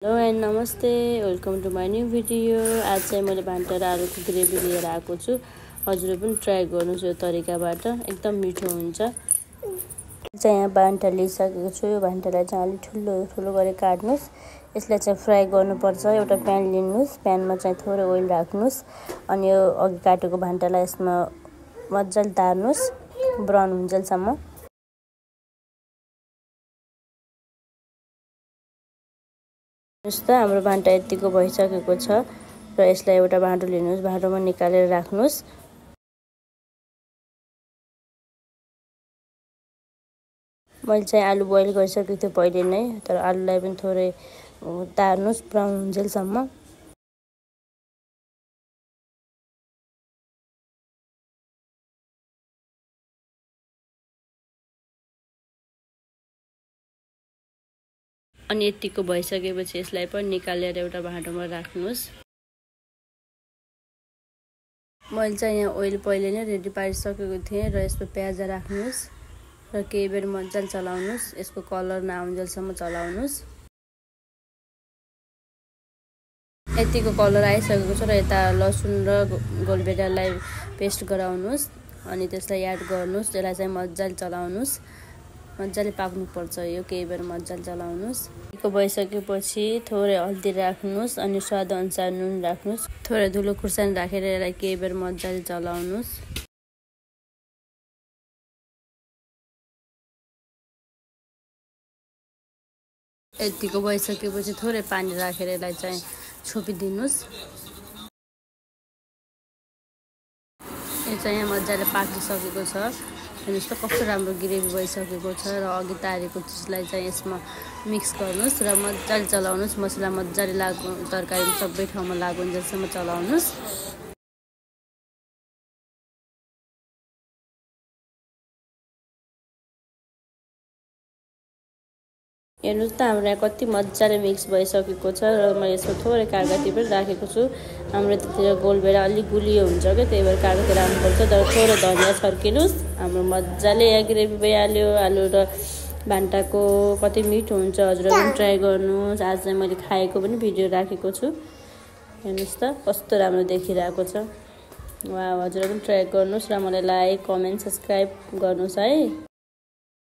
Hello and नमस्ते, welcome to my new video. आज चाहिँ मैले भान्टा र आलुको ग्रेभी लिएर आएको छु। हजुरले पनि ट्राई गर्नुहोस् यो तरिकाबाट, एकदम मिठो हुन्छ। चाहिँ यहाँ भान्टा लिइसकेको छु। यो भान्टालाई चाहिँ अलिक ठुलो ठुलो गरेर काट्नुहोस्। यसलाई चाहिँ फ्राई गर्नुपर्छ। एउटा प्यान लिनुहोस्, प्यानमा चाहिँ थोरै ओइल राख्नुहोस् अनि यो अघि काटेको भान्टालाई यसमा मजाले तार्नुहोस् ब्राउन हुन्जेलसम्म। हाम्रो भान्टा यतिको भइसकेको छ र यसलाई एउटा भाँडो लिनुहोस्, भाँडोमा निकालेर राख्नुहोस्। मैले चाहिँ आलु बोइल गरिसकेको थिएँ पहिले नै, तर आलुलाई पनि थोरै तार्नुहोस् ब्राउन हुन्जेलसम्म। अनि यतिको भइसकेपछि यसलाई पनि निकालेर एउटा भाँडोमा राख्नुहोस्। मैले चाहिँ यहाँ ओइल पहिले नै रेडी पारिसकेको थिएँ र यसमा प्याज राख्नुहोस् र केही बेर मजाले चलाउनुहोस्। यसको कलर नआउन्जेलसम्म चलाउनुहोस्। यतिको कलर आइसकेको छ र यता लसुन र गोलभेडालाई पेस्ट गराउनुहोस् अनि त्यसलाई एड गर्नुहोस्। त्यसलाई चाहिँ मजाले चलाउनुहोस्, मजाले पाक्नुपर्छ। यो केही बेर मजाले चलाउनुहोस्। यो भइसकेपछि थोरै हल्दी राख्नुहोस् अनि स्वाद अनुसार नुन राख्नुहोस्। थोरै धुलो खुर्सानी राखेर यसलाई केही बेर मजाले चलाउनुहोस्। यतिको भइसकेपछि थोरै पानी राखेर यसलाई चाहिँ छोपिदिनुहोस्। यो चाहिँ यहाँ मजाले पाकिसकेको छ। हेर्नुहोस् त कस्तो राम्रो ग्रेभी भइसकेको छ र अघि तारेको चिजलाई चाहिँ यसमा मिक्स गर्नुहोस् र मजाले चलाउनुहोस्। मसला मजाले तरकारी सबै ठाउँमा लागुन्जेलसम्म चलाउनुहोस्। हेर्नुहोस् त हाम्रो यहाँ कति मजाले मिक्स भइसकेको छ र मैले यसमा थोरै कागती पनि राखेको छु। हाम्रो त्यतिर गोलभेडा अलिक गुलियो हुन्छ क्या, त्यही भएर कागती राख्नुपर्छ। तर थोरै धनिया छर्किनुहोस्। हाम्रो मजाले यहाँ ग्रेभी भइहाल्यो। आलु र भान्टाको कति मिठो हुन्छ, हजुरले पनि ट्राई गर्नुहोस्। आज चाहिँ मैले खाएको पनि भिडियो राखेको छु। हेर्नुहोस् त कस्तो राम्रो देखिरहेको छ। हजुरले पनि ट्राई गर्नुहोस् र मलाई लाइक, कमेन्ट, सब्सक्राइब गर्नुहोस् है।